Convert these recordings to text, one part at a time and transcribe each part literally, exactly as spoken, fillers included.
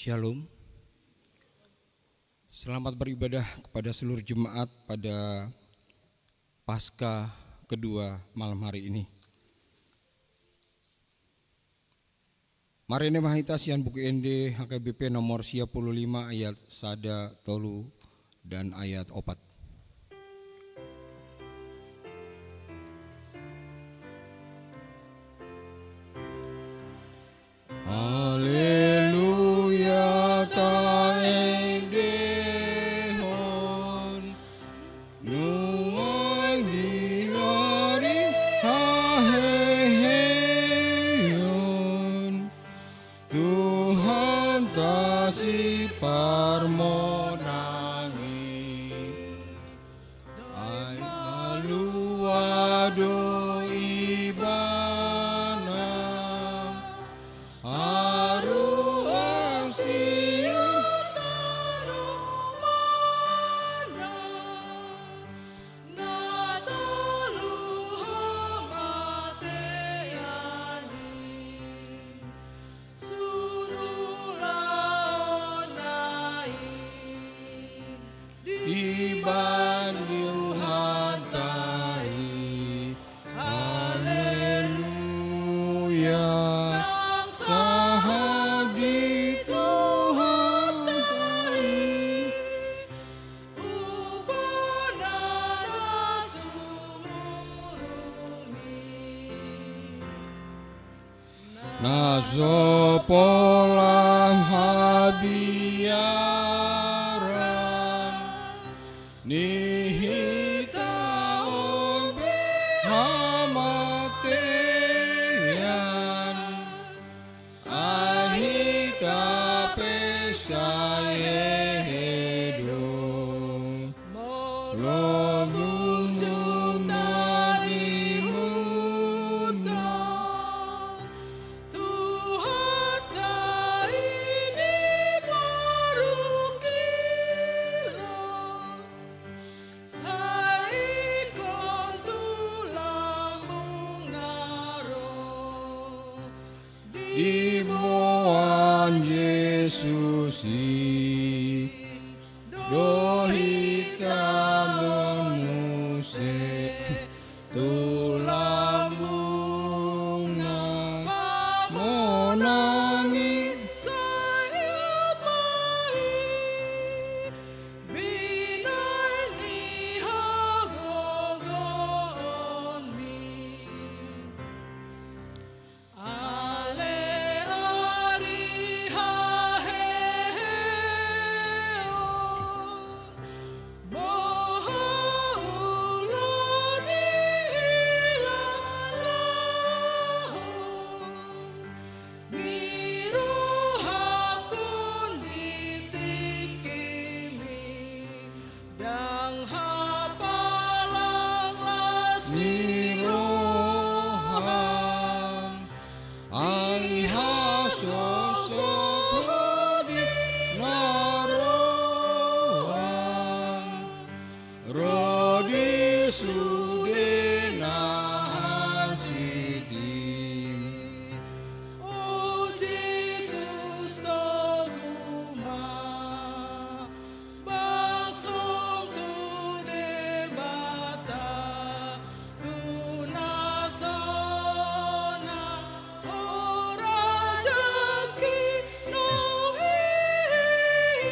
Shalom. Selamat beribadah kepada seluruh jemaat pada Paskah kedua malam hari ini. Marende ma hita sian Buku Ende H K B P nomor sia pulu lima ayat sada, tolu, dan ayat opat. Haleluya, taendehon nuaeng di ari haheheon Tuhanta siparmonangi. Ai malua do Ibana, aruang sian tano mana, na taluhon matean i, suru ulaonna i, dibanjung hata i. Haleluya. Sahat di Tuhanta i, umbahen na sumurung i. Na so pola habiaran ni hita on pe hamatean, ai hita pe sai hehe do. Molo ujungta ihut Tuhanta i di parungkilon, sai ingkon tu lambung na ro. Diboan Jesus i do hita on muse tu lambungna. Monang i, sai hot ma i, binahen ni hagogoonmi. Ale ari haheheon, boha ulaon ni hilalahon ni rohangkon di tingkimi. Ndang hapalang las ni roham, ai hasosot ho di na roham, ro di sude na hansit i. O Jesus, togu ma. Bangsom tu Debata, tu na sonang, o raja ni hahang i,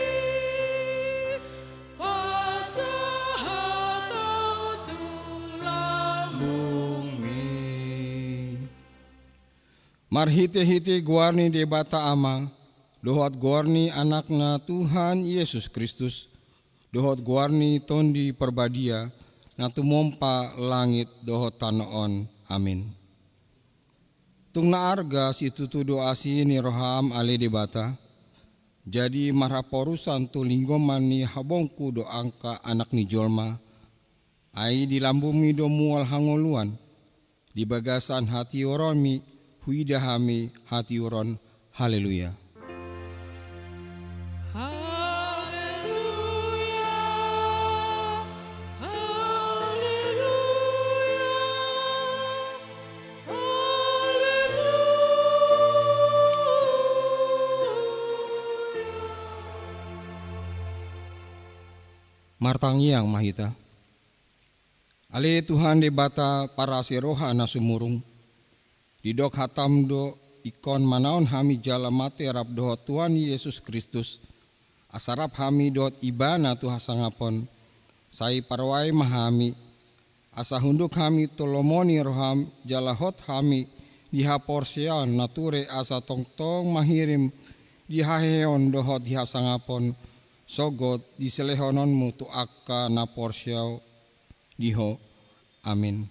pasahat au tu lambungmi. Marhitehite goar ni Debata Ama, dohot goar ni Anakna Tuhan Jesus Kristus, dohot goar ni Tondi Parbadia, na tumompa langit dohot tano on. Amin. Tung na arga situtu do asi ni roham ale Debata, jadi marhaporusan tu linggoman ni habongku do angka anak ni jolma, ai di lambungmi do mual hangoluan, di bagasan hatiuronmi huida hami hatiuron. Haleluya. Haleluya, haleluya, haleluya. Martangiang ma hita. Ale Tuhan Debata parasi roha na sumurung, didok hatam do ingkon manaon hami jala mate rap dohot Tuhan Jesus Kristus, asa rap hami dohot Ibana tu hasangapon. Sai paroai ma hami, asa hunduk hami tu lomo ni roham, jala hot hami di haporseaon na ture, asa tongtong mahirim di haheheon dohot di hasangapon, sogot di silehononmu tu angka na porsea di Ho. Amin.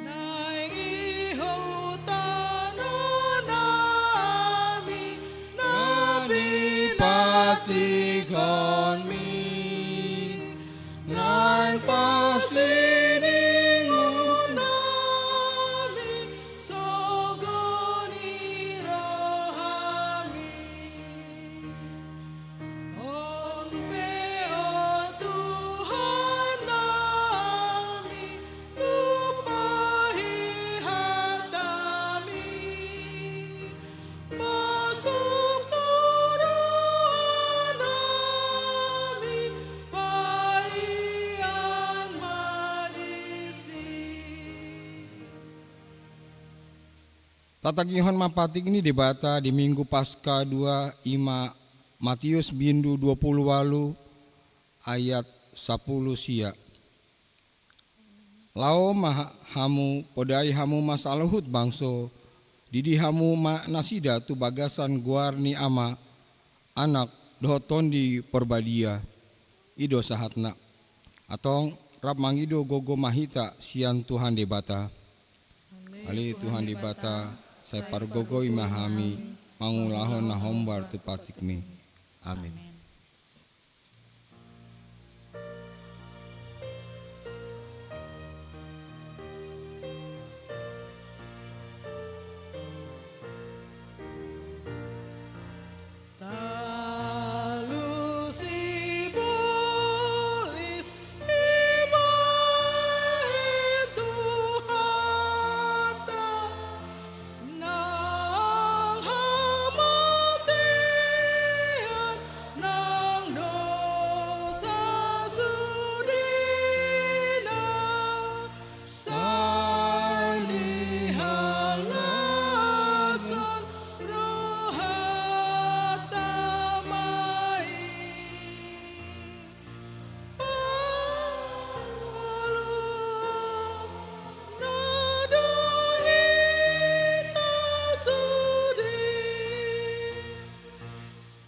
Naeng i huta nami na dipatikhonmi, naeng pasiningon nami sogot ni rohami. On pe, o Tuhan nami, tumpahi hatami, masuk tu roha nami paihon ma disi. Tatangihon ma patik ni Debata di Minggu Paska dua, i ma Matius bindu dua pulu ualu ayat sapulu sia. Laho ma ha-, hamu, podai hamu ma saluhut bangso, didi hamu ma nasida tu bagasan goar ni Ama, Anak, dohot Tondi Porbadia. I do sahatna. Antong, rap mangido gogo ma hita sian Tuhan Debata. Ale Tuhan Debata, sai pargogoi ma hami, mangulahon na hombar tu patikmi. Amin. Talu sibolis dibahen Tuhanta, nang hamatean, nang dosa sudena, sai dihalasan rohanta ma i. Pangoluonna do hita sude.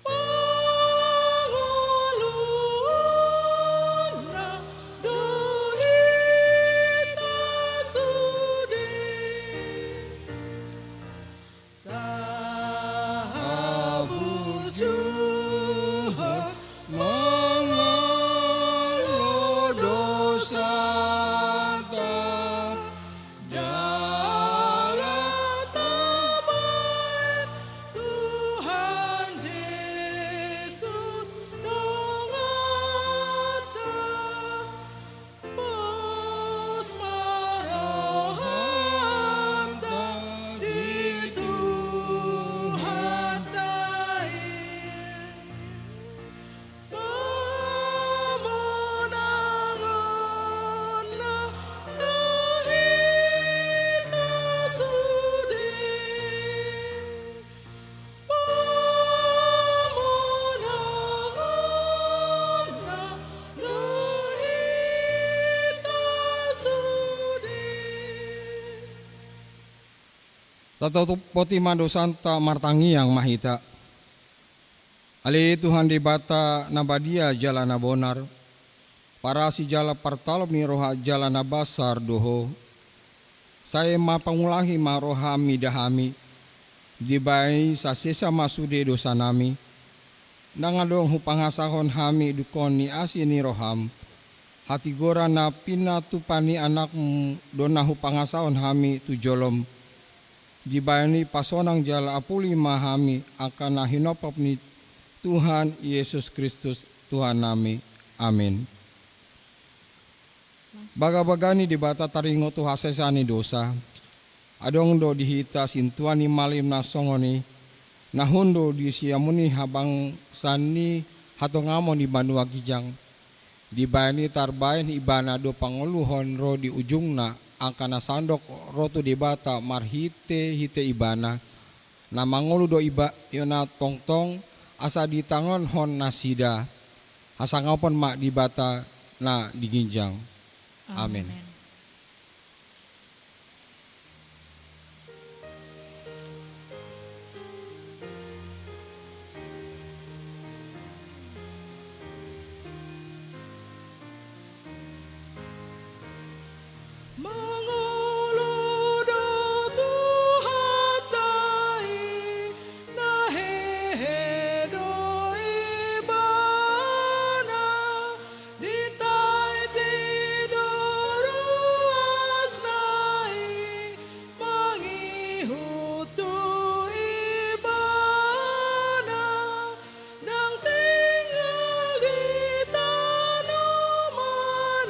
Pangoluonna do hita sude. Tahaburjuhon mangalo dosanta, jala tabahen Tuhan Jesus donganta. Pos ma rohanta di Tuhanta i. Pamonangonna do hita sude. Pamonangonna do hita sude. Tatopoti ma dosanta, martangiang ma hita. Ale Tuhan Debata na badia jala na bonar, parasi jala partalop ni roha jala na basar do Ho. Sai ma pangulahi ma roham mida hami, dibahen i sasesa ma sude dosanami. Ndang adong hupangasahon hami dungkon ni asi ni roham. Hatigoran na pinatupa ni Anakmu do na hupangasahon hami tu jolom. Dibahen i pasonang jala apuli ma hami angka na hinophop ni Tuhan Jesus Kristus Tuhannami. Amin. Bagabaga ni Debata taringot tu hasesaan ni dosa. Adong do di hita sintua ni malim na songon i, na hundul di siamun ni habangsan ni hatongamon di banua ginjang. Dibahen i tarbahen Ibana do pangoluhon ro di ujungna, angka na sandok ro tu Debata marhitehite Ibana, na mangolu do Ibana tongtong, asa ditangothon nasida. Hasangapon ma Debata na di ginjang. Amin. Amin. Mangolu do Tuhanta i, na hehe do Ibana, ditaiti do ruasna i, mangihut tu Ibana, ndang tinggal di tanoman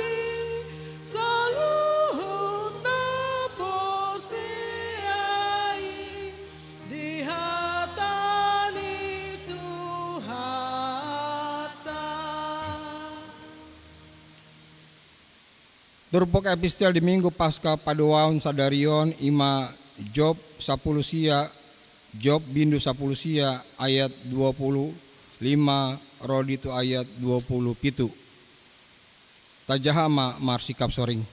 i, saluhut na porsea i, di hata ni Tuhanta. Turpuk epistel di Minggu Paskah paduahon sadari on i ma Job sampulu sia, Job bindu sampulu sia ayat dua pulu lima ro di tu ayat dua pulu pitu. Tajaha ma marsikap soring.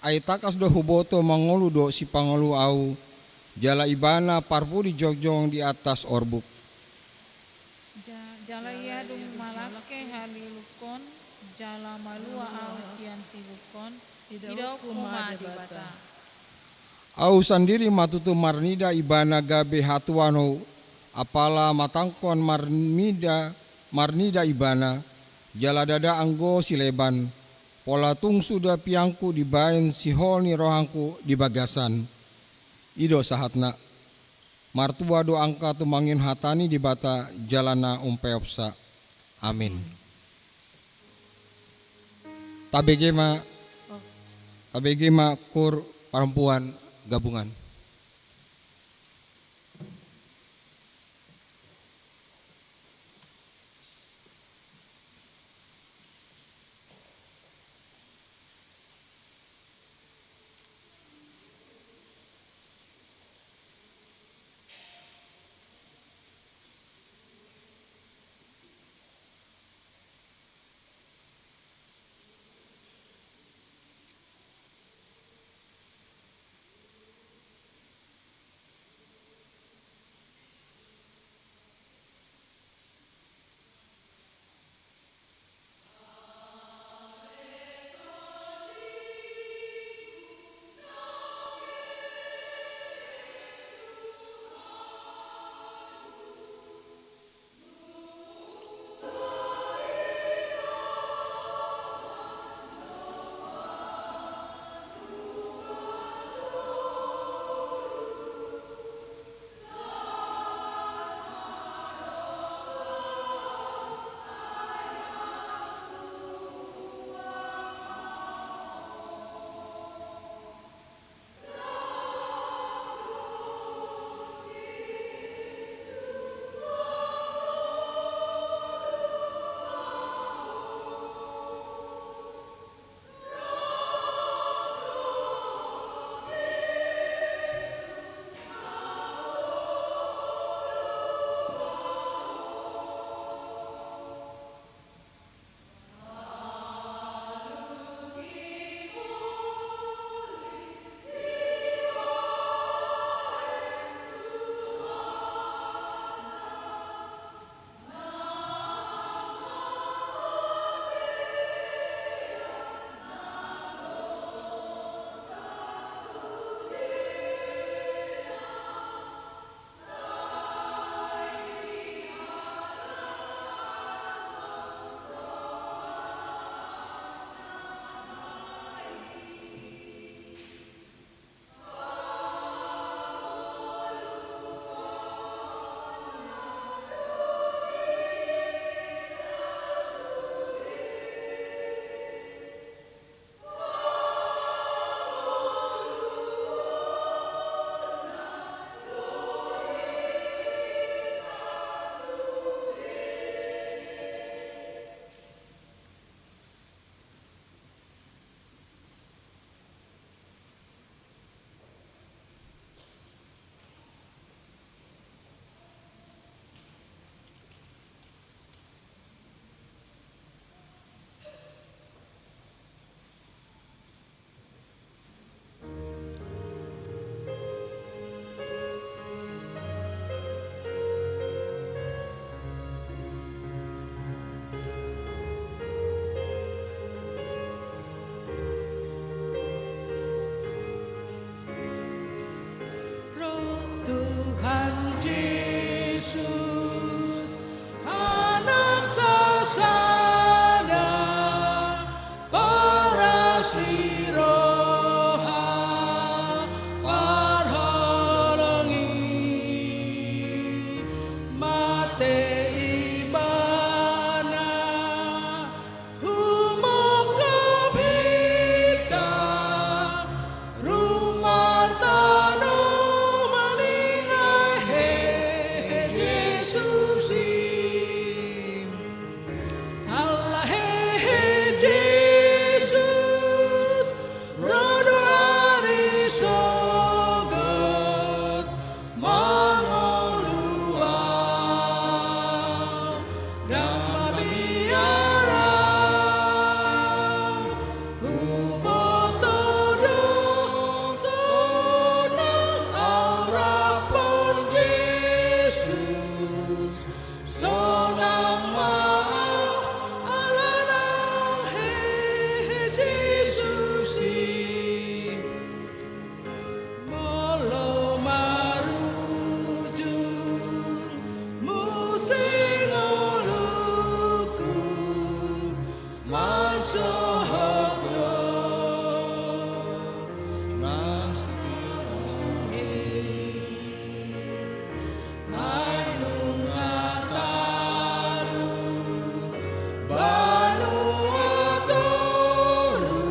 Ai tangkas do huboto mangolu do Sipangolu ahu, jala Ibana parpudi jongjong di atas orbuk. Ja-, jala ia dung mangalangke halilungkon, jala malua ahu sian sibukon, idaonku ma Debata. Ahu sandiri ma tutu marnida Ibana gabe hatuaonhu, apala matangkon marnida, marnida Ibana, jala ndada anggo sileban, pola tung suda piangku dibahen sihol ni rohangku di bagasan. I do sahatna. Martua do angka tumangihon hata ni Debata jala na umpeopsa. Amin. Tabege ma, tabege ma kur parompuan gabungan. Ibana humongkop hita, ruar tano maninna he Jesus i. Ala he Jesus, ro do ari sogot mangolu au, ndang mabiar au, huboto do sonang au rap dohot Jesus. Sonang ma au alana he Jesus i. Molo marujung muse ngolungku, mansohot do na sitio i. Ai nunga talu banua toru,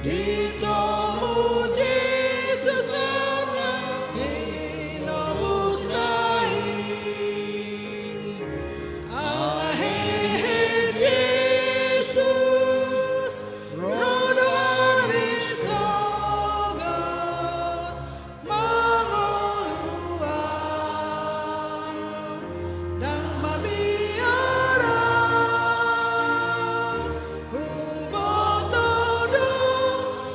di tomu Jesus anak hinomusa i. Ala he Jesus, ro do ari sogot mangolu au, ndang mabiar au, huboto do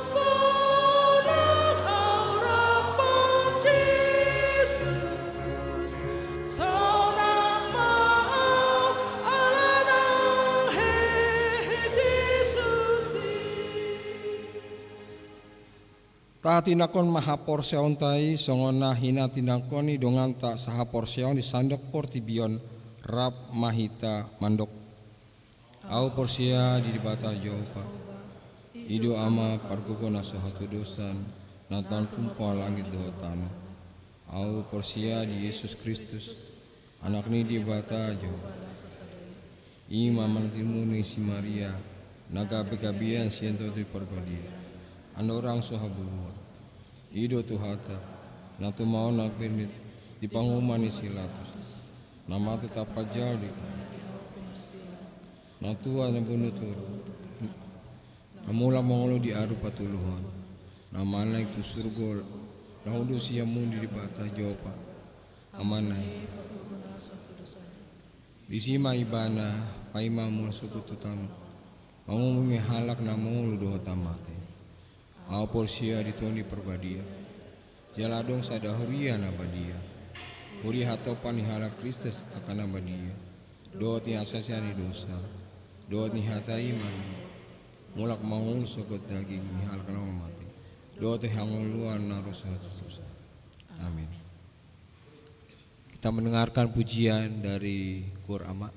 sonang au rap dohot Jesus. Sonang ma au alana he Jesus i. Tahatindanghon ma haporseaonta i songon na hinatindanghon ni donganta sahaporseaon di sandok portibi on. Rap ma hita mandok. Au porsea di Debata Jahowa, i do Ama pargogo na so hatodosan, na tarpumpa langit dohot tano. Au porsea di Jesus Kristus, Anak ni Debata Jahowa. I ma mantirmuna ni si Maria, na gabe gabean sian Tondi Parbadia, andorang so habubuhan. I do Tuhanta, na tumaon na pinit di panguhuman ni si Pilatus, na mate tarpanjal di, na tua na bonomu toru, na mulak mangolu di ari patoluhon, na manaek tu surgo, laho do sian muna di Debata Jahowa Amana i. Disi ma Ibana paima mulak sogot tu tano, manguhumi halak na mangolu dohot na mate. Au porsea di Tondi Parbadia, jala adong sada huria na badia, huria hatopan ni halak Kristen angka na badia, dohot ni hasesaan ni dosa, dohot ni hata i ma na mulak mangolu sogot daging ni halak na mate, dohot hangoluan na ro sian hatudosan. Amin. Kita mendengarkan pujian dari Koor Ama.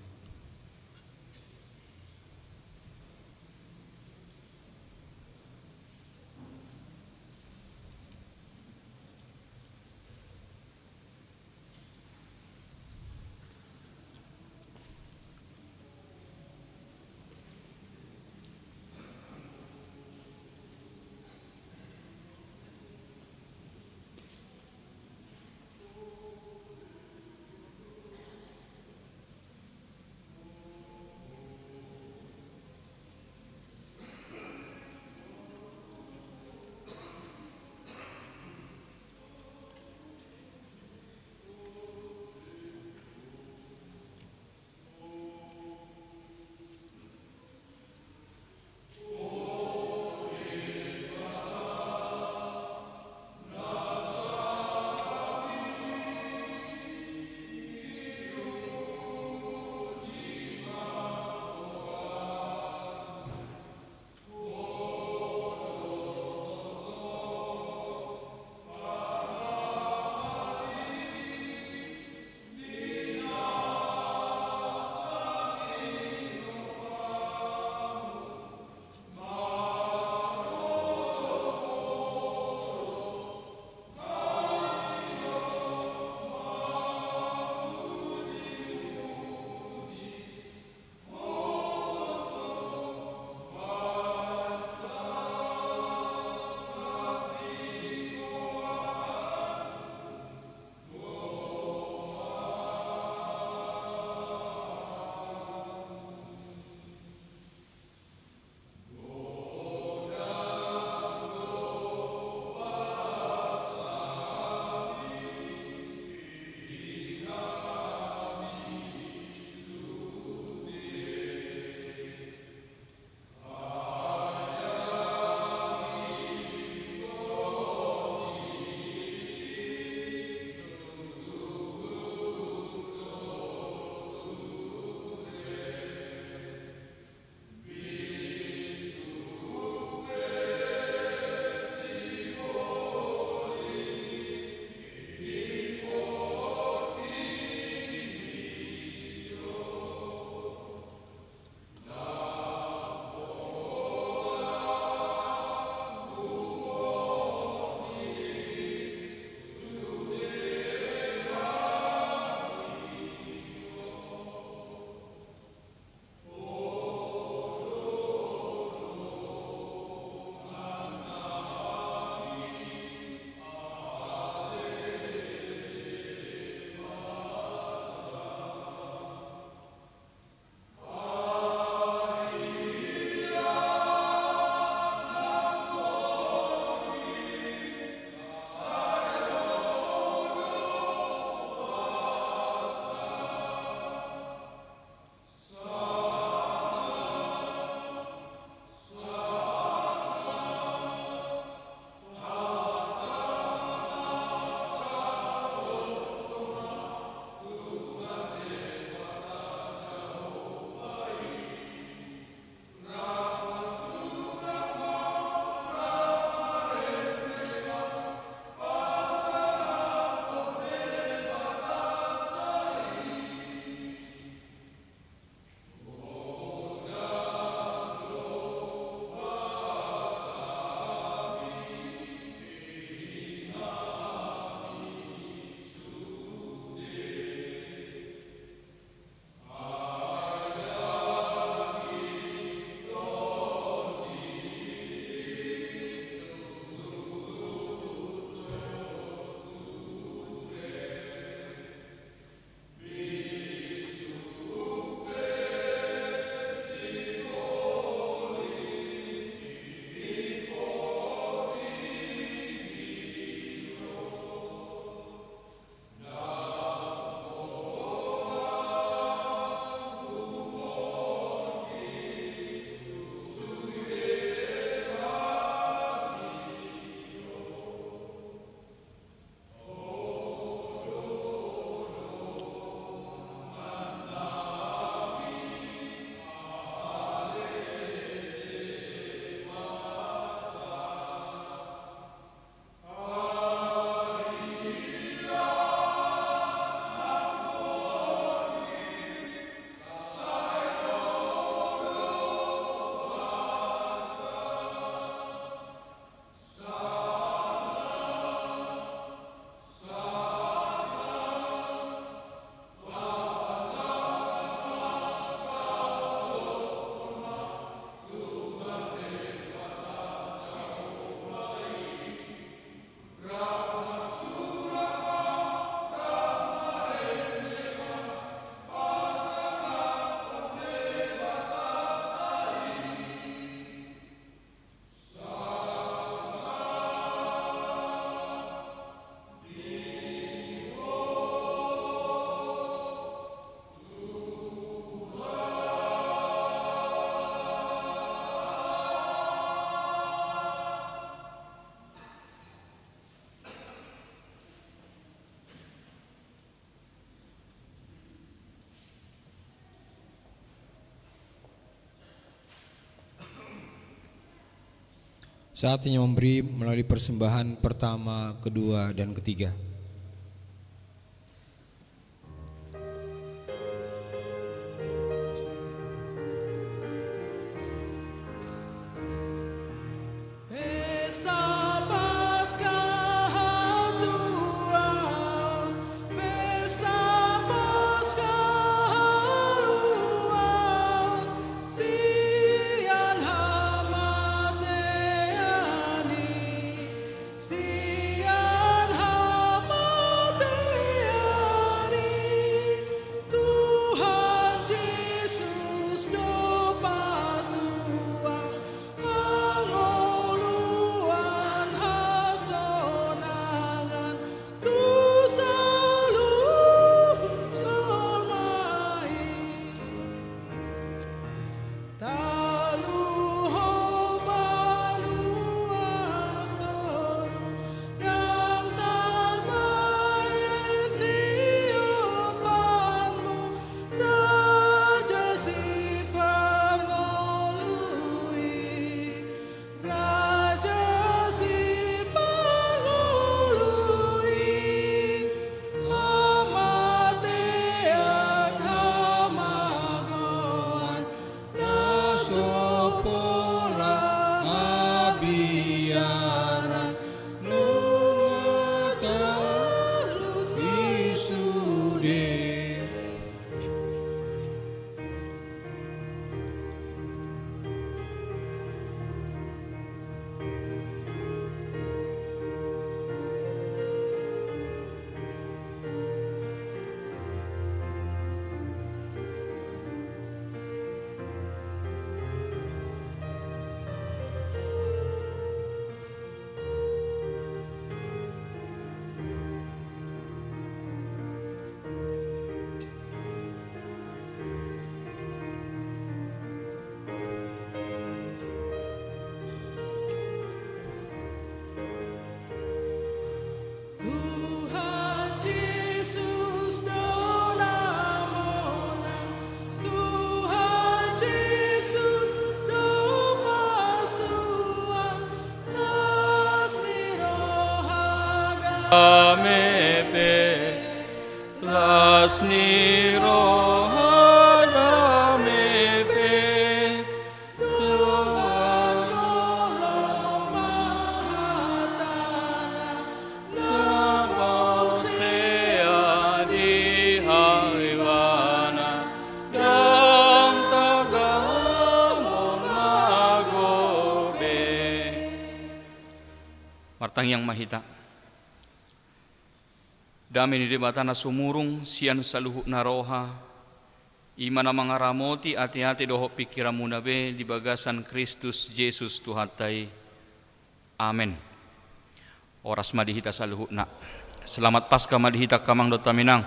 Saatnya memberi melalui persembahan pertama, kedua, dan ketiga. Pesta Paskah Tuhan, Pesta Paskah Tuhan, sian hamatean i, sian hamatean i, Tuhan Jesus do pasuang hangoluan hasonangan tu saluhut jolma i. Taluhon paluhon toru, ndang tarbahen tiopanmu, Raja Sipangolu i. Raja Sipangolu i, hamatean hamagoan, na so pola habiaran, nunga talus i sude. Tuhan Jesus do na monang, Tuhan Jesus do pasuang las ni roha dame pe, las ni roha dame pe. Tuhan do lomang hatana, na pausea di hau ibana, ndang tagamon mago be. Martangiang ma hita. Dame ni Debata na sumurung sian saluhutna roha, i ma na mangaramoti ateate dohot pingkiranmuna be di bagasan Kristus Jesus Tuhanta i. Amen. Horas ma di hita saluhutna. Selamat Paskah ma di hita angka amang dohot haminang.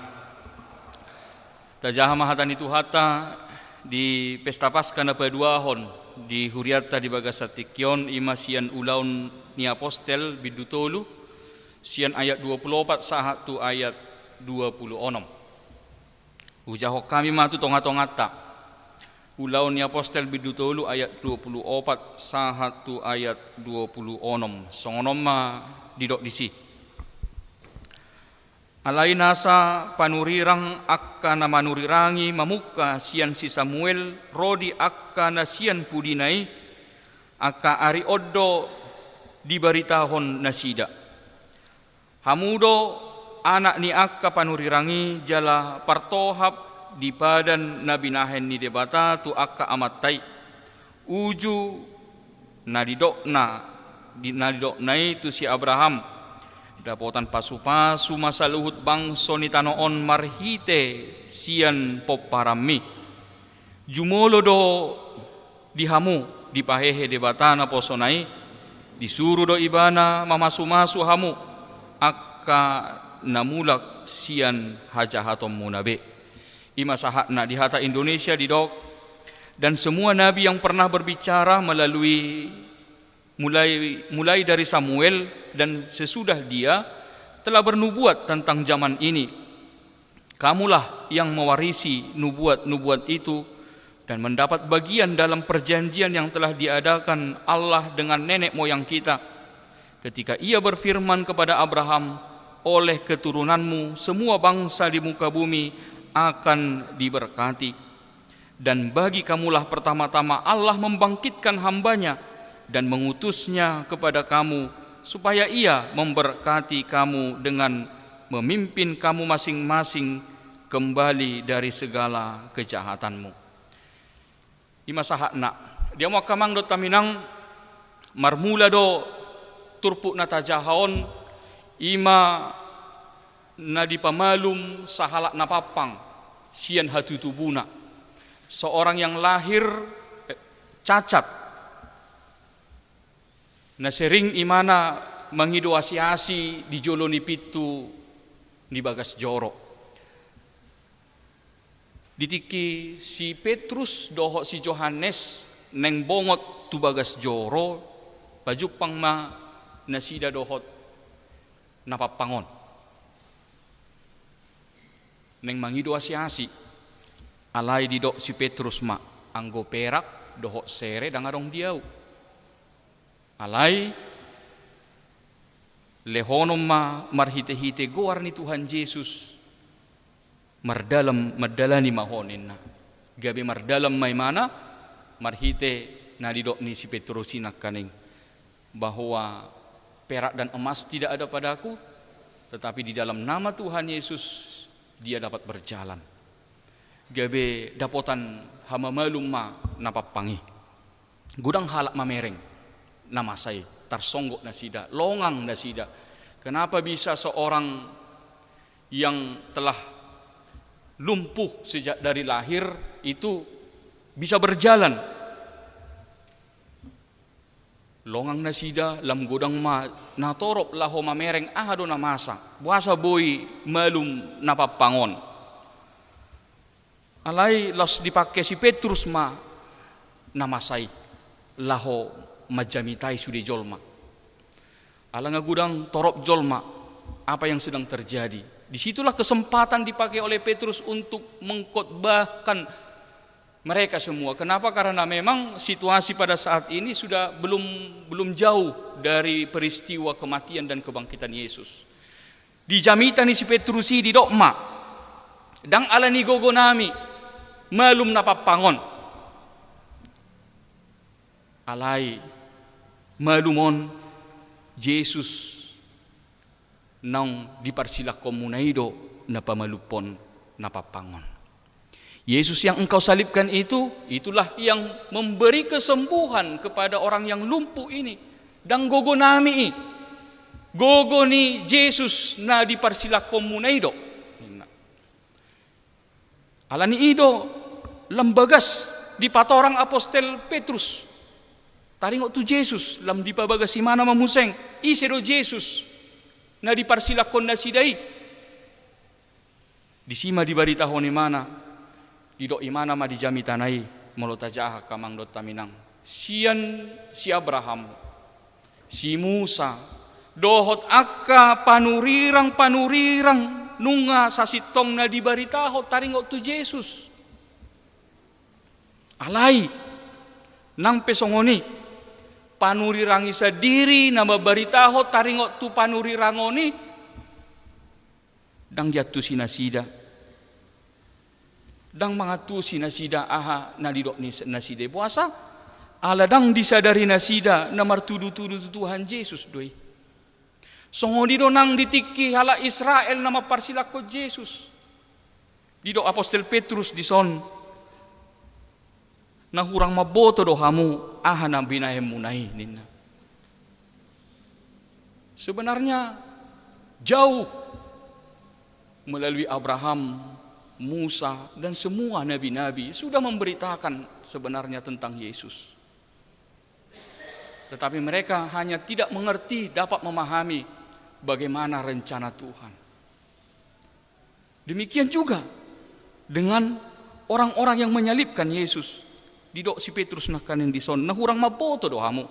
Tajaha ma hata ni Tuhanta di pesta Paskah na paduahon di hurianta di bagasan tingki on, i ma sian Ulaon ni Apostel bindu tolu, sian ayat dua pulu opat sahat tu ayat dua pulu onom. Hujahahon hami ma tu tongatonganta. Ulaon ni Apostel bindu tolu ayat dua pulu opat sahat tu ayat dua pulu onom. Songon on ma didok disi. Alai nasa panurirang angka na manurirangi mamungka sian si Samuel ro di angka na sian pudina i, angka ari on do dibaritahon nasida. Hamu do anak ni angka panurirang i jala partohap di padan na binahen ni Debata tu angka amanta i. Uju na didokna, di, na didokna i tu si Abraham, dapotan pasupasu ma saluhut bangso ni tano on marhite sian pomparanmi. Jumolo do di hamu dipahehe Debata naposona i, disuru do Ibana mamasumasu hamu angka na mulak sian hajahatonmuna be. I ma sahatna. Di hata Indonesia didok, dan semua nabi yang pernah berbicara melalui, mulai, mulai dari Samuel dan sesudah dia, telah bernubuat tentang zaman ini. Kamulah yang mewarisi nubuat-nubuat itu dan mendapat bagian dalam perjanjian yang telah diadakan Allah dengan nenek moyang kita, ketika Ia berfirman kepada Abraham, "Oleh keturunanmu semua bangsa di muka bumi akan diberkati." Dan bagi kamulah pertama-tama Allah membangkitkan hamba-Nya dan mengutus-Nya kepada kamu, supaya Ia memberkati kamu dengan memimpin kamu masing-masing kembali dari segala kejahatanmu. I ma sahatna. Di hamu angka amang dohot haminang, marmula do turpuk na tajaha on, i ma na dipamalum sahalak na pampang sian hatutubuna. Seorang yang lahir, eh, cacat. Na sering imana mangido asi-asi di jolo ni pintu ni bagas joro. Di tingki si Petrus dohot si Johannes naeng bongot tu bagas joro, pajumpang ma nasida dohot na pampang on. Naeng mangido asi-asi. Alai didok si Petrus ma, "Anggo perak dohot sere ndang adong di ahu. Alai lehonon ma marhite-hite goar ni Tuhan Jesus, mardalan, mandalani ma ho," ninna. Gabe mardalan ma imana marhite na didok ni si Petrus i nangkaning, bahwa perak dan emas tidak ada padaku, tetapi di dalam nama Tuhan Yesus dia dapat berjalan. Gabe dapotan hamamalum ma na pampang i. Godang halak mamereng na masa i, tarsonggot nasida, longang nasida. Kenapa bisa seorang yang telah lumpuh sejak dari lahir itu bisa berjalan? Longang nasida, lam godang ma na torop laho mamereng aha do na masa, boasa boi malum na pampang on. Alai laos dipangke si Petrus ma na masa i laho manjamitai sude jolma. Ala nga godang torop jolma apa yang sedang terjadi. Disitulah kesempatan dipakai oleh Petrus untuk mengkhotbahkan mereka semua. Kenapa? Karena memang situasi pada saat ini sudah belum, belum jauh dari peristiwa kematian dan kebangkitan Yesus. Di jamita ni si Petrus i didok ma, "Ndang ala ni gogonami malum na pampang on. Alai malum on, Jesus naung diparsilangkonmuna i do na pamalumhon na pampang on." Yesus yang engkau salibkan itu, itulah yang memberi kesembuhan kepada orang yang lumpuh ini. Ndang gogonami i, gogo ni Jesus na diparsilangkonmuna i do, ninna. Ala ni i do lam bagas dipatorang apostel Petrus. Taringot tu Jesus, lam dipabagas imana ma muse, ise do Jesus na diparsilangkon nasida i. Disi ma dibaritahon imana, didok imana ma di jamitana i, molo tajaha angka amang dohot haminang. Sian si Abraham, si Musa, dohot angka panurirang-panurirang nunga sasintongna dibaritahon taringot tu Jesus. Alai, nang pe songon i, panurirang i sandiri na mambaritahon taringot tu panurirangon i, ndang diantusi nasida. Ndang mangantusi nasida aha na didok ni nasida i. Boasa? Ala ndang disadari nasida na martudu-tudu tu Tuhan Jesus do i. Songon i do nang di tingki halak Israel na mamparsilangkon Jesus. Didok apostel Petrus dison, "Na hurang mamboto do hamu aha na binahenmuna i," ninna. Sebenarnya jauh melalui Abraham, Musa, dan semua nabi-nabi sudah memberitakan sebenarnya tentang Yesus. Tetapi mereka hanya tidak mengerti, dapat memahami bagaimana rencana Tuhan. Demikian juga dengan orang-orang yang menyalibkan Yesus. Didok si Petrus nangkaning dison, "Na hurang mamboto do hamu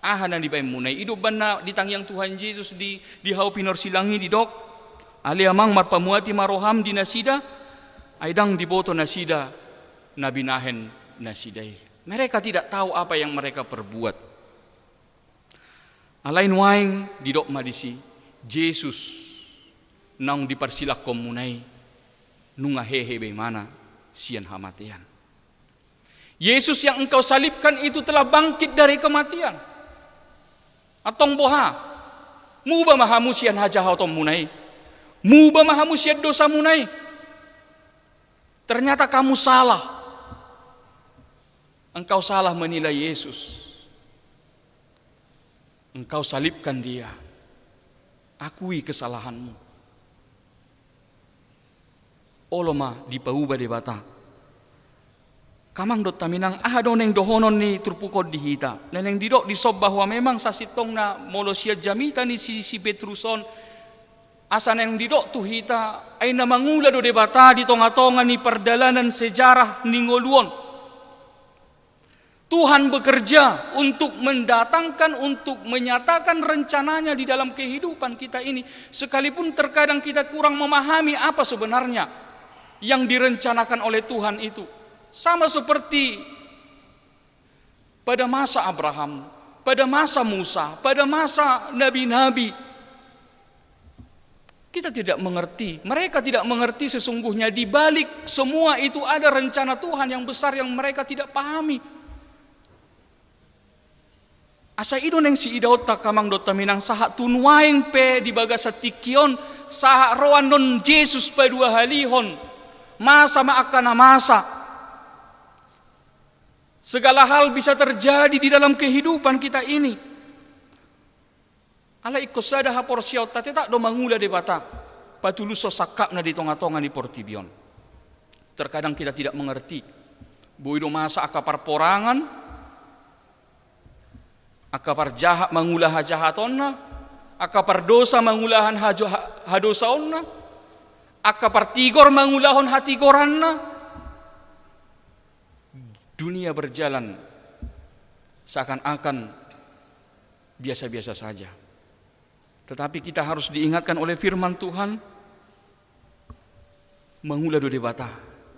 aha na nibaenmuna i." I do umbahen na ditangiang Tuhan Jesus di, di hau pinorsilang i didok, "Ale Amang, marpamuati ma roham di nasida, ai ndang diboto nasida na binahen nasida i. Mereka tidak tahu apa yang mereka perbuat. Alai nuaeng didok ma disi, Jesus naung diparsilangkonmuna i nunga hehe be ibana sian hamatean. Yesus yang engkau salibkan itu telah bangkit dari kematian. Antong boha? Muba ma hamu sian hajahatonmuna i. Muba ma hamu sian dosamuna i. Ternyata kamu salah. Engkau salah menilai Yesus. Engkau salibkan Dia. Akui kesalahanmu. Olo ma dipauba Debata. Amang dohot haminang, aha do naeng dohonon ni turpuk on di hita? Na naeng didok dison bahwa memang sasintongna molo sian jamita ni si, si Petrus on, asa naeng didok tu hita, ai na mangula do Debata di tongatonga ni pardalanan sejarah ni ngolu on. Tuhan bekerja untuk mendatangkan, untuk menyatakan rencananya di dalam kehidupan kita ini. Sekalipun terkadang kita kurang memahami apa sebenarnya yang direncanakan oleh Tuhan itu. Sama seperti pada masa Abraham, pada masa Musa, pada masa nabi-nabi. Kita tidak mengerti, mereka tidak mengerti sesungguhnya di balik semua itu ada rencana Tuhan yang besar yang mereka tidak pahami. Asa i do naeng siidaonta, amang dohot haminang, sahat tu nuaeng pe di bagasan tingki on, sahat ro annon Jesus paduahalihon, masa ma angka na masa. Segala hal bisa terjadi di dalam kehidupan kita ini. Alai ingkon sada haporseaonta, tetap do mangula Debata patulushon sangkapna di tongatonga ni portibi on. Terkadang kita tidak mengerti. Boi do masa angka parporangan, angka parjahat mangula hajahatonna, angka pardosa mangulahon hajo-, ha-, hadosaonna, angka partigor mangulahon hatigoranna. Dunia berjalan seakan-akan biasa-biasa saja. Tetapi kita harus diingatkan oleh firman Tuhan, mangula do Debata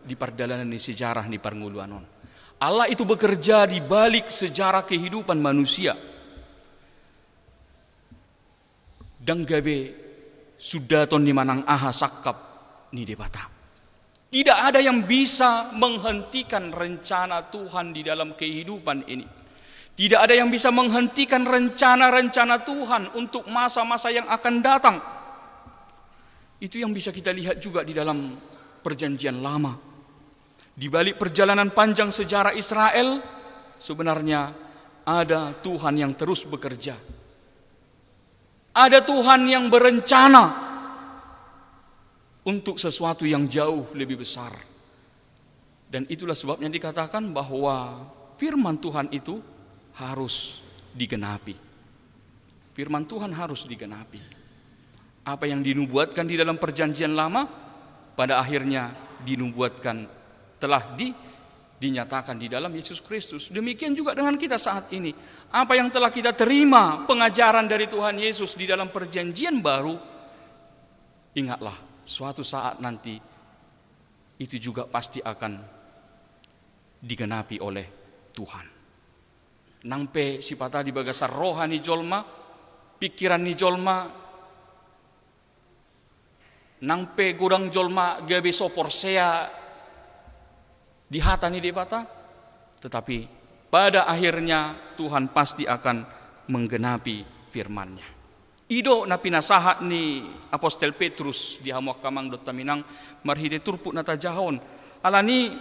di pardalanan ni sejarah ni parngoluan on. Allah itu bekerja di balik sejarah kehidupan manusia. Ndang gabe sundaton ni manang aha sangkap ni Debata. Tidak ada yang bisa menghentikan rencana Tuhan di dalam kehidupan ini. Tidak ada yang bisa menghentikan rencana-rencana Tuhan untuk masa-masa yang akan datang. Itu yang bisa kita lihat juga di dalam Perjanjian Lama. Di balik perjalanan panjang sejarah Israel, sebenarnya ada Tuhan yang terus bekerja. Ada Tuhan yang berencana untuk sesuatu yang jauh lebih besar. Dan itulah sebabnya dikatakan bahwa firman Tuhan itu harus digenapi. Firman Tuhan harus digenapi. Apa yang dinubuatkan di dalam Perjanjian Lama, pada akhirnya dinubuatkan, telah di-, dinyatakan di dalam Yesus Kristus. Demikian juga dengan kita saat ini. Apa yang telah kita terima pengajaran dari Tuhan Yesus di dalam Perjanjian Baru, ingatlah, suatu saat nanti itu juga pasti akan digenapi oleh Tuhan. Nang pe sipata di bagasan roha ni jolma, pikiran ni jolma, nang pe godang jolma gabe so porsea di hata ni Debata, tetapi pada akhirnya Tuhan pasti akan menggenapi firman-Nya. I do na pinasahat ni Apostel Petrus di hamu angka amang dohot haminang marhite turpuk na tajaha on. Alani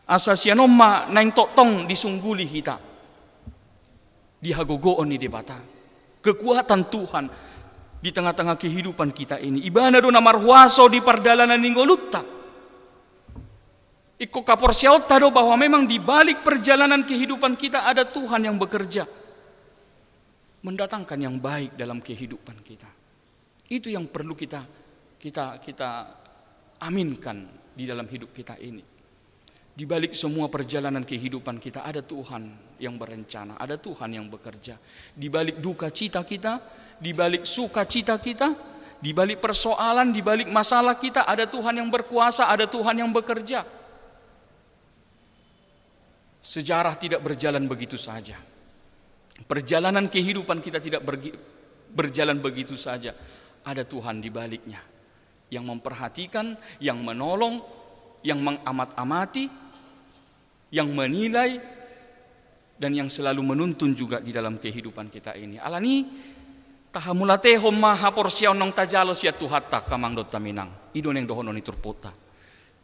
asa sian on ma naeng tongtong disungguli hita di hagogoon ni Debata. Kekuatan Tuhan di tengah-tengah kehidupan kita ini. Ibana do na marhuaso di pardalanan ni ngolunta. Ingkon haporseaonta do bahwa memang di balik perjalanan kehidupan kita ada Tuhan yang bekerja. Mendatangkan yang baik dalam kehidupan kita. Itu yang perlu kita, kita, kita aminkan di dalam hidup kita ini. Di balik semua perjalanan kehidupan kita, ada Tuhan yang berencana, ada Tuhan yang bekerja. Di balik duka cita kita, di balik sukacita kita, di balik persoalan, di balik masalah kita, ada Tuhan yang berkuasa, ada Tuhan yang bekerja. Sejarah tidak berjalan begitu saja. Perjalanan kehidupan kita tidak bergi-, berjalan begitu saja. Ada Tuhan di baliknya, yang memperhatikan, yang menolong, yang mengamat-amati, yang menilai, dan yang selalu menuntun juga di dalam kehidupan kita ini. Alani, tahamauliatehon ma haporseaon naung tajalo sian Tuhanta, angka amang dohot inang. I do naeng dohonon ni turpukta.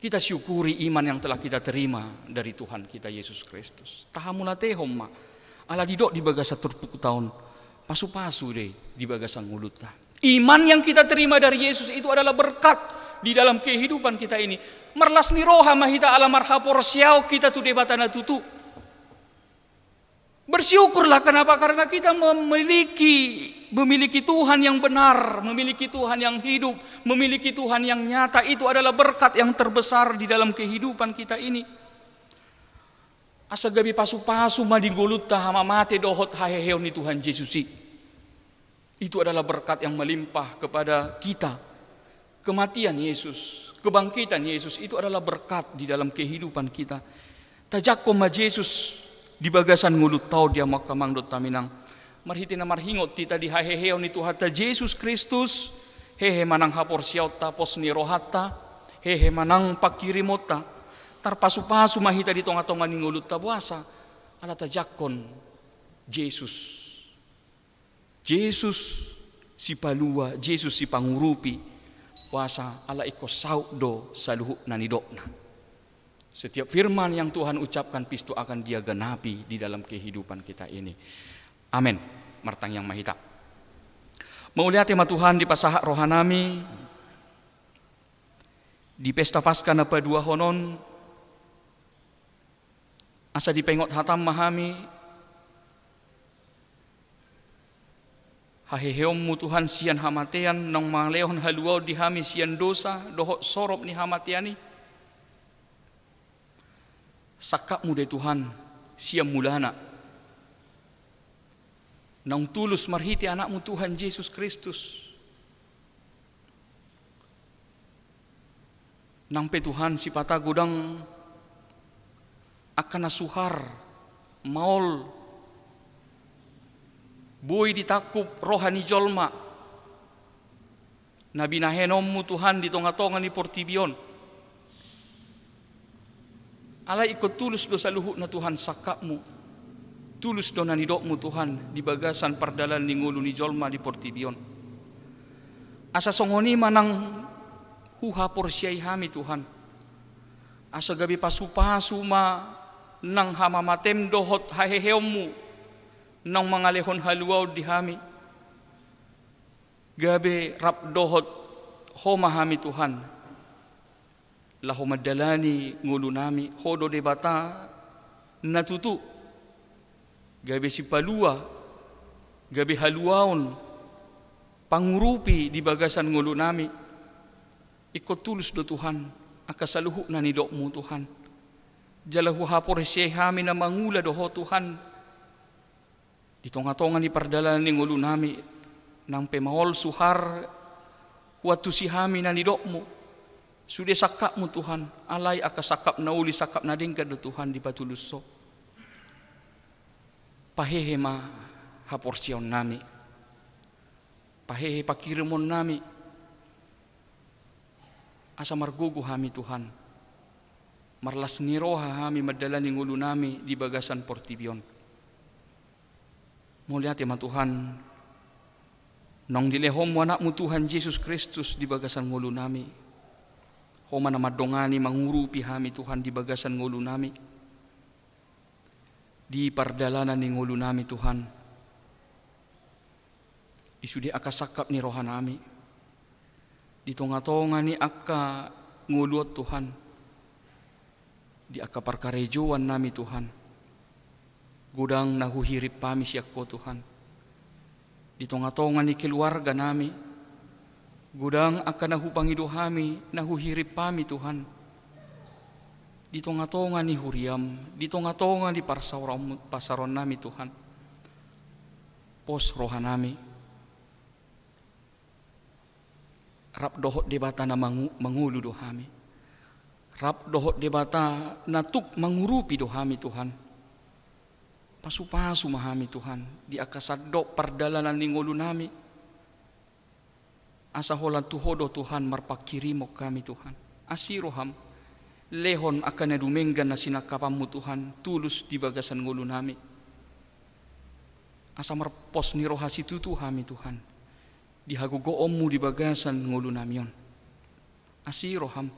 Kita syukuri iman yang telah kita terima dari Tuhan kita Yesus Kristus. Tahamauliatehon ma. Ala didok di bagasan turpukta on, pasu-pasu do i di bagasan ngolunta. Iman yang kita terima dari Yesus itu adalah berkat di dalam kehidupan kita ini. Marlas ni roha ma hita ala marhaporseaon hita tu Debata na tutu. Bersyukurlah, kenapa? Karena kita memiliki, memiliki Tuhan yang benar, memiliki Tuhan yang hidup, memiliki Tuhan yang nyata. Itu adalah berkat yang terbesar di dalam kehidupan kita ini. Asa gabe pasu-pasu ma di ngolunta hamamate dohot haheheon ni Tuhan Jesus i. Itu adalah berkat yang melimpah kepada kita. Kematian Yesus, kebangkitan Yesus itu adalah berkat di dalam kehidupan kita. Tajangkon ma Jesus di bagasan ngolunta on, angka amang dohot inang. Marhite na marhingot hita di haheheon ni Tuhanta Jesus Kristus, hehe ma nang haporseaonta, pos ni rohanta, hehe ma nang pangkirimonta. Tarpasu-pasu ma hita di tonga-tonga ni ngolunta, boasa? Ala tajangkon Jesus. Jesus Sipalua, Jesus Sipangurupi, boasa? Ala ingkon saut do saluhut na nidokna. Setiap firman yang Tuhan ucapkan, pistu akan Dia genapi di dalam kehidupan kita ini. Amen. Martangiang ma hita. Mauliate ma Tuhan, dipasahat rohanami di pesta Paskah na paduahon on, asa dipaingot hataM ma hami haheheonMu Tuhan sian hamatean, naung mangalehon haluaon di hami sian dosa dohot sorop ni hamatean i. SangkapMu do i Tuhan sian mulana, naung tulus marhite AnakMu Tuhan Jesus Kristus. Nang pe Tuhan sipata godang angka na suhar, maol, boi ditangkup roha ni jolma na binahenonMu Tuhan di tonga-tonga ni portibi on. Alai ingkon tulus do saluhutna Tuhan sangkapMu. Tulus do na nidokMu Tuhan di bagasan pardalanan ni ngolu ni jolma di portibi on. Asa songon i ma nang huhaporseai hami Tuhan. Asa gabe pasu-pasu ma nang hamamateM dohot haheheonMu naung mangalehon haluaon di hami. Gabe rap dohot Ho ma hami Tuhan, laho mandalani ngolunami. Ho do Debata na tutu, gabe Sipalua, gabe haluaon, pangurupi di bagasan ngolunami. Ingkon tulus do Tuhan angka saluhut na nidokMu Tuhan. Jala huhaporseai hami na mangula do Ho Tuhan di tonga-tonga ni pardalanan ni ngolunami. Nang pe maol, suhar, huantusi hami na nidokMu. Sude sangkapMu Tuhan, alai angka sangkap na uli, sangkap na denggan do Tuhan dipatulus Ho. Pahehe ma haporseaonnami. Pahehe pangkirimonnami. Asa margogo hami Tuhan. Marlas ni roha hami mandalani ngolunami di bagasan portibi on. Mauliate ma Tuhan, naung dilehonMu AnakMu Tuhan Jesus Kristus di bagasan ngolunami. Ho ma na mandongani, mangurupi hami Tuhan di bagasan ngolunami. Di pardalanan ni ngolunami Tuhan, di sude angka sangkap ni rohanami, di tonga-tonga ni angka ngolu on Tuhan, di angka parkarejoannami Tuhan, godang na huhirim hami sian Ho Tuhan. Di tonga-tonga ni keluarganami, godang angka na hupangido hami na huhirim hami Tuhan. Di tonga-tonga ni huriaM, di tonga-tonga ni parsaoran-, parsaorannami Tuhan. Pos rohanami. Rap dohot Debata na mangu-, mangolu do hami. Rap dohot Debata na tuk mangurupi do hami Tuhan. Pasu-pasu ma hami Tuhan, di angka sandok pardalanan ni ngolunami. Asa holan tu Ho do Tuhan marpanghirimon hami Tuhan. Asi roham, lehon angka na dumenggan na sinangkapanmu Tuhan, tulus di bagasan ngolunami. Asa marpos ni roha situtu hami Tuhan, di hagogoonmu di bagasan ngolunami on. Asi roham,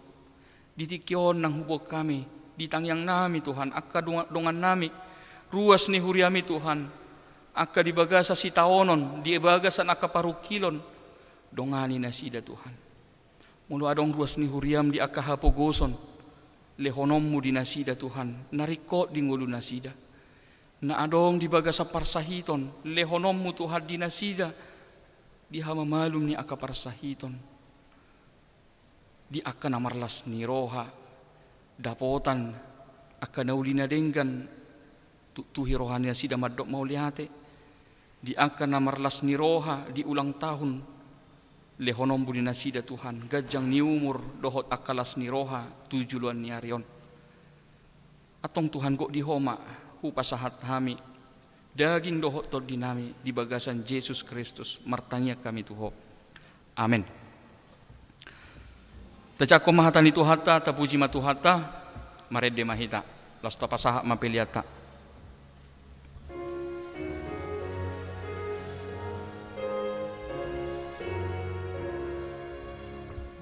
di tingki on nang huboan hami, di tangiangnami Tuhan, angka donga-, dongannami, ruas ni huriami Tuhan, angka di bagasan sitaonon, di bagasan angka parungkilon, dongani nasida Tuhan. Molo adong ruas ni huriam di angka hapogoson, lehononmu di nasida Tuhan, na ringkot di ngolu nasida. Na adong di bagasan parsahiton, lehononmu Tuhan di nasida, di hamamalum ni angka parsahiton. Di angka na marlas ni roha, dapotan angka na uli na denggan, tuktuhi roha ni nasida mandok mauliate. Di angka na marlas ni roha di ulang tahun, lehononmu di nasida Tuhan, ganjang ni umur dohot angka las ni roha tu joloan ni ari on. Antong Tuhan, gok di Ho ma hupasahat hami daging dohot tondinami di bagasan Jesus Kristus, martangiang hami tu Ho. Amen. Tajangkon ma hata ni Tuhanta, tapuji ma Tuhanta, marende ma hita, laos tapasahat ma peleanta.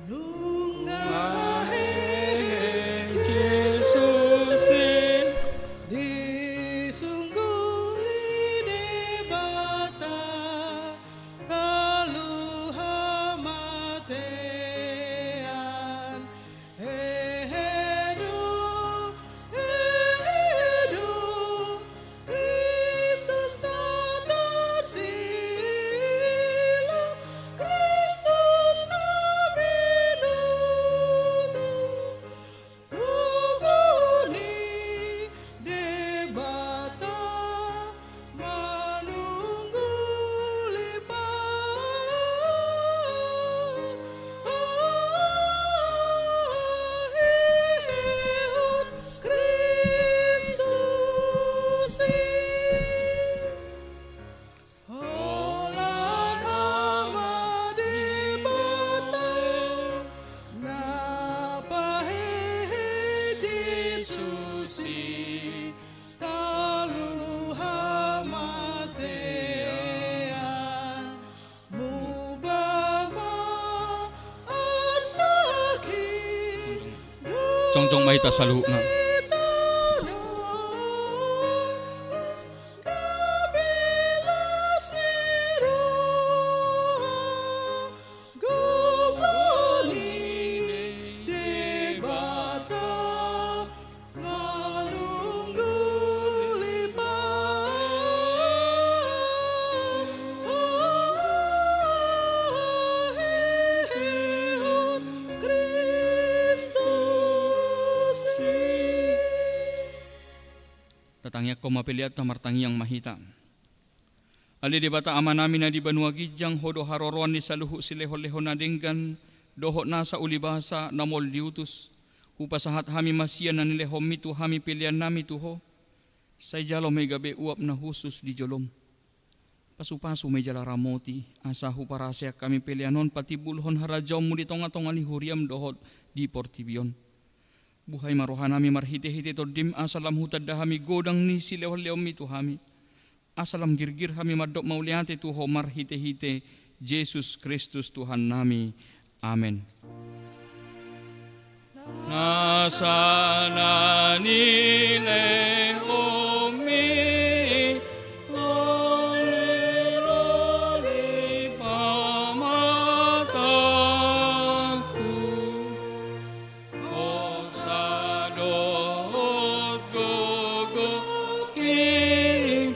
Nunga hehe Jesus i, disungguli Debata, talu hamatean. Hehe do, hehe do, Kristus na tarsilang, Kristus na binunung, gogo ni Debata manungguli pahihut Kristus i. Holan Ama Debata na pahehe Jesus i, talu hamatean, mubah ma arsak i. Jongjong ma hita saluhutna. Gabe las ni roha, gogo ni Debata manungguli pahihut Kristus i. Tatangiangkon ma peleanta, martangiang ma hita. Ale Debata Amanami na di banua ginjang, Ho do haroroan ni saluhut silehonlehon na denggan dohot nasa ulibasa na maol diutus. Hupasahat hami ma sian na nilehonmi tu hami peleannami tu Ho. Sai jalo ma i gabe uap na hushus di jolom. Pasupasu ma i jala ramoti, asa huparaseang hami pelean on patimbulhon harajaonmu di tongatonga ni huriam dohot di portibi on. Buhai ma rohanami marhitehite Tondim, asa lam hutanda hami godang ni silehonlehonmi tu hami. Asa lam girgir hami mandok mauliate tu Ho marhitehite Jesus Kristus Tuhannami. Amen. Nasa na nilehonmi, loli-loli pamatangku. Hosa dohot gogo i,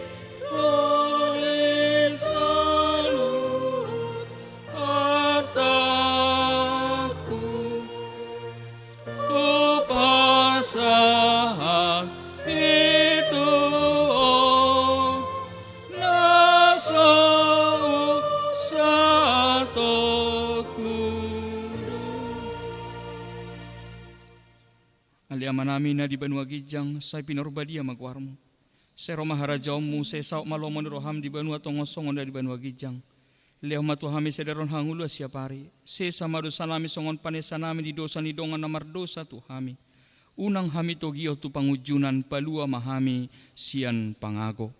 loli saluhut artangku. Hupasahat i tu Ho, na so usatongku. Ale Amanami na di banua ginjang, sai pinarbadia ma goarmu. Sai ro ma harajaonmu, sai saut ma lomo ni roham di banua tonga on songon na di banua ginjang. Lehon ma tu hami sadari on hangoluan siapari. Sesa ma dosanami songon panesanami di dosa ni dongan na mardosa tu hami. Unang hami togihon tu pangunjunan, palua ma hami sian pangago.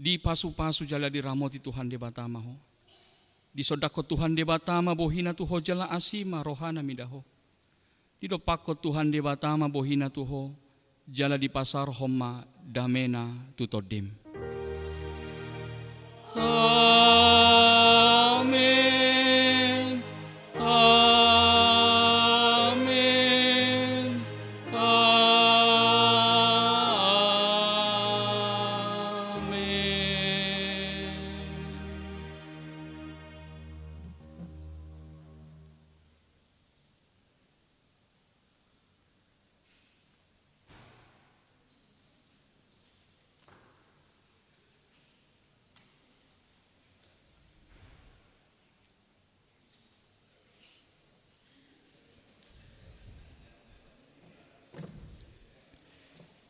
Dipasupasu jala diramoti Tuhan Debata ma ho. Disondangkon Tuhan Debata ma bohina tu ho jala asi ma rohana mida ho. Didompakkon Tuhan Debata ma bohina tu ho, jala dipasaorhon ma damena tu tondim. Amen. Amen. Amen.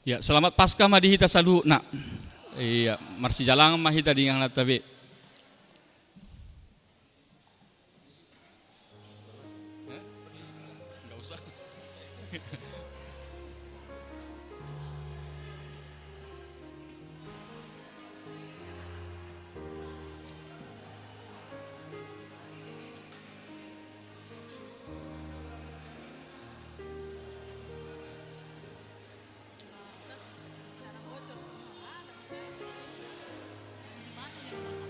Ya, selamat Paskah ma di hita saluhutna. Iya, marsijalangan ma hita di ingananta be.